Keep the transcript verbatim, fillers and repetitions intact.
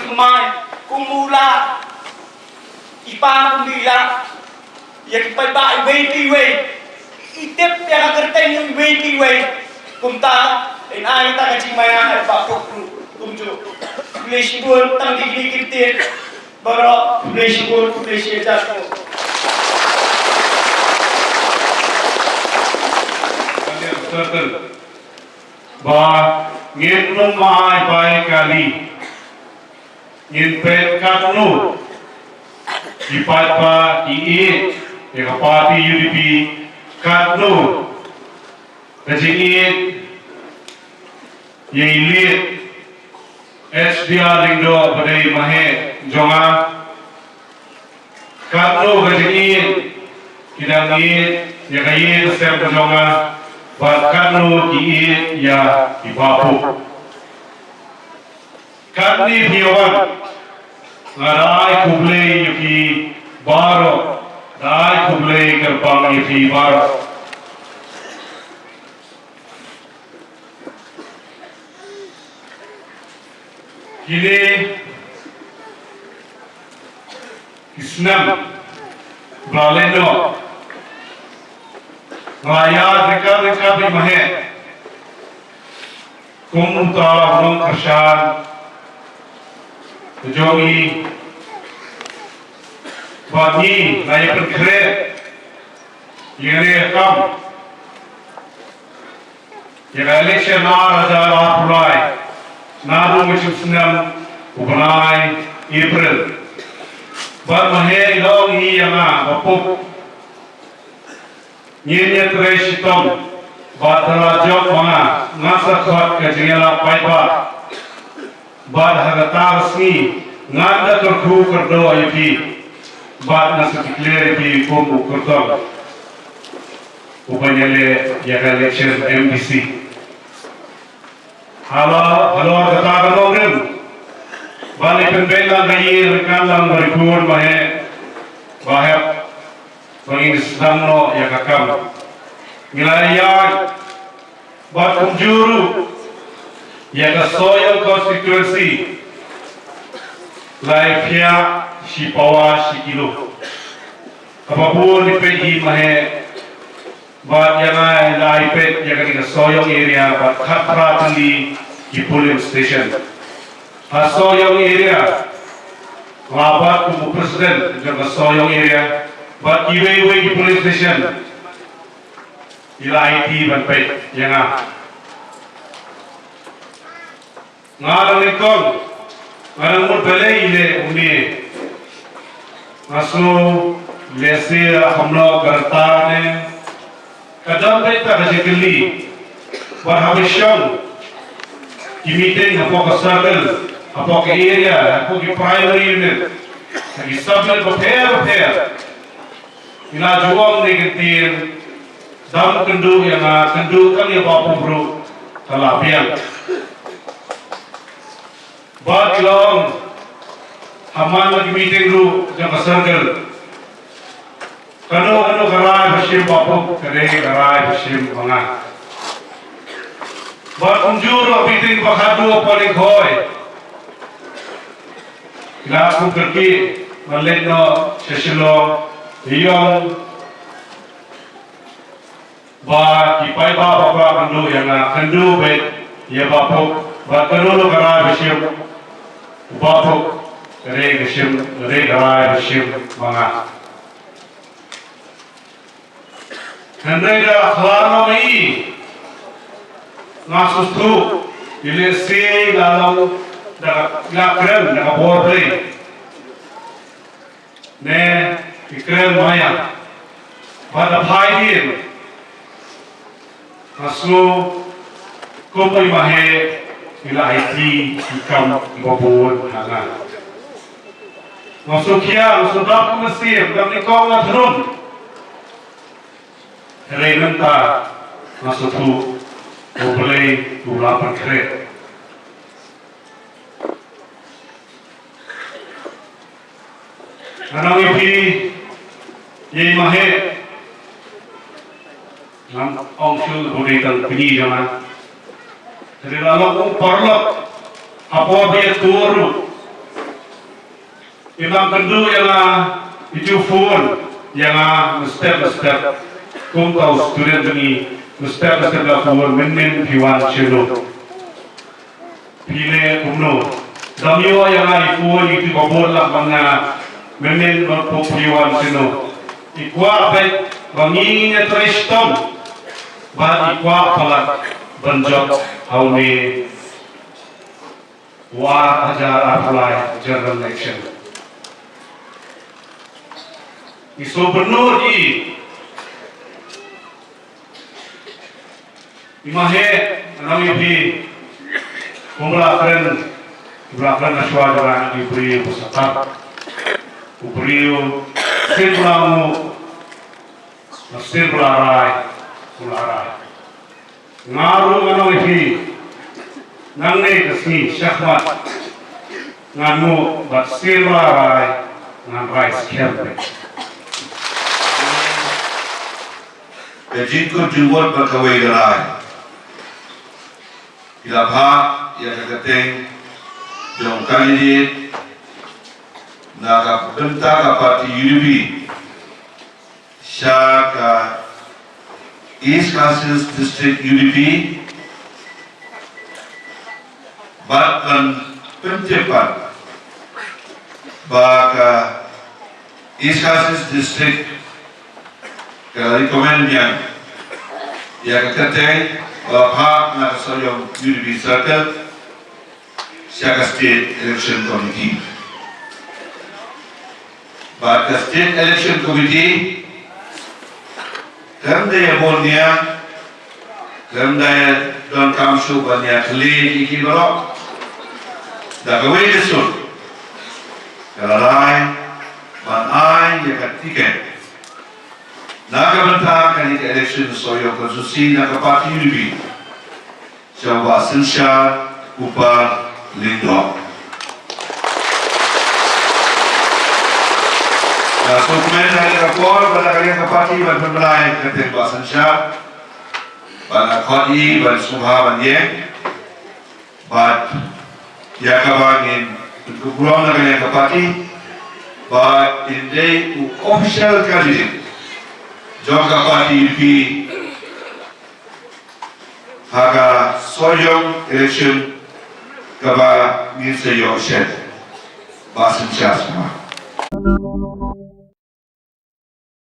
thymmai, kum u lah, i pang kum i lah, ïa ki paidbah iwei pa iwei, i tip ïa ka kyrteng iwei pa iwei. Kumta, in ai ta ka jingmaïa ha i Bah Pop ruh kumjuh. Khublei shibun, tang kine ki ktien baroh, khublei shibun, khublei shihajar. Ba ngin ym ai bai kali, ngin peit katno ki paidbah ki ïeit ïa ka party U D P, katno ka jingïeit ïa i Liet H D R Lyngdoh ba dei maheh jong nga, katno ka jingïeit ki dang ïeit ïa ka ïing ka sem ka jong nga, bad katno ki ïeit ïa i Bah Pop. Katne phi wan, nga da ai khublei ïa phi baroh, da ai khublei kyrpang ïa phi baroh. Kine ki snem ba la leit noh, nga la ïaid ryngkat ryngkat bad i Maheh kum uta u nongkyrshan jong ngi, bad ngi la ïa pynkhreh ïa kane ka kam. Ïa ka election ar hajar arphew lai, naduh u mynshem snem u bnai April. Bad Maheh i la ong hi ïa nga, Bah Pop, ngin ïatrei shitom, bad da la jop ma nga, nga sa khot ka jingïalam paidbah. Bad ha kata ka sngi ngan da kyrkhu kyrdoh ïa phi, bad ngan sa declare ïa phi kum u kyrtong uba ïaleh ïa ka election M D C. Halor, halor kata ka nongrim, ba la pynbeit lang ka ïing ryngkat lang bad i khun Maheh, ba hap ba ngin sdang noh ïa ka kam. Ngi la ïaid bad kumjuh ruh ïa ka Sohiong constituency, la ïa phiah shi pawa shi kilo. Kaba bun i peit hi Maheh, bad ïa nga la ïa peit ïa kane ka Sohiong area, bad khatphra tylli ki polling station. Ha Sohiong area, nga bat kum u president jong ka Sohiong area, bad kiwei kiwei ki polling station i la aiti ban peit ïa nga. Nga dang nyngkong, nga dang mut balei i leh une. Nga sngew lehse kham noh ka rta ne. Ka don beit ta ka jingkylli. Bad haba shong ki meeting hapoh ka circle, hapoh ka area, hapoh ki primary unit, ha ki sub unit bapher bapher, i la ju ong ne kyntien, dang kynduh ïa nga, kynduh tang ïa Bah Pop ruh ka la biang. Bad ki la ong ha man la ki meeting ruh jong ka circle, kano kano ka rai ba shim Bah Pop ka dei ka rai ba shim ma nga. Bad kumjuh ruh ha meeting ba khatduh ha Palikhoy, ki la kum kyrkieh ban leit noh sha Shillong, ïa ong ba ki paidbah ba kwah kynduh ïa nga, kynduh beit ïa Bah Pop, bad kano kano ka rai ba shim Bah Pop, ka dei ka shim, ka dei ka rai ba shim ma nga. Hynrei da khlad noh ma i, nga sngewthuh ïa lehse la long da ka, la kren da ka bor Blei. Ne i kren maya. Bad da phai dien, nga sngew kum i Maheh i la aiti i kam iba bun ha nga. Nga sngew khia, nga sngew dap mynsiem, dang nyngkong nga thnum. Hynrei mynta nga sngewthuh U Blei u la pynkhreh. Ngan ong ïa phi, ïa i Maheh, ngan ong shuh ba dei tang pynïaid jong nga. Hynrei la long u paralok hapoh ba ïa tur ruh. I nang kynduh ïa nga, i ju phone ïa nga mynstep mynstep. Kumta u student jong ngi, mynstep mynstep la phone, mynnin phi wan shano. Phi leh kumno? Dang ïoh ïa nga i phone, i tip ba bun lak ban nga, mynnin ba phi wan shano. I kwah beit ba ngi ngin ïatrei shitom, bad i kwah palat ban jop ha une u ar hajar arphew lai general election. I sngewbha ïa i I Maheh, ngan ong ïa phi, kumba la kren, kumba la kren na shuwa jong nga, i briew ba satar. U briew, sien ba la nguh, sien ba la rai, kumba la rai. Nga ruh ngan ong ïa phi, nangne ka sngi, shakhmat. Ngan muh bad sir la rai, ngan rai skhem. Ka jingkut jingmut bad kawei ka rai. Ki la phah ïa ka kyrteng jong candidate na ka bynta ka party U D P sha ka East Khasi Hills District U D P, bad ban pyntip pat ba ka East Khasi Hills District ka recommend biang ïa ka kyrteng ba la phah na ka Sohiong U D P Circle sha ka State Election Committee. Bad ka State Election Committee khlem da ïa bun nia, khlem da ïa donkam shuh ban ïa kylli ïa ki baroh, da kawei ka sur ka la rai ban ai ïa ka tiket na ka bynta kane ka election Sohiong constituency na ka party U D P sha u Bah Synshar Kupar Lyngdoh. Nga sngewkmen ha kane ka por bad ha kane ka party ban pynbna ïa ka kyrteng Bah Synshar, bad nga khot ïa i ban sngewbha ban ïeng, bad ïa kaba ngin pynkup burom na kane ka party ba in dei u official candidate jong ka party U D P ha ka Sohiong election kaba ngin sa ïoh shen. Bah Synshar sngewbha.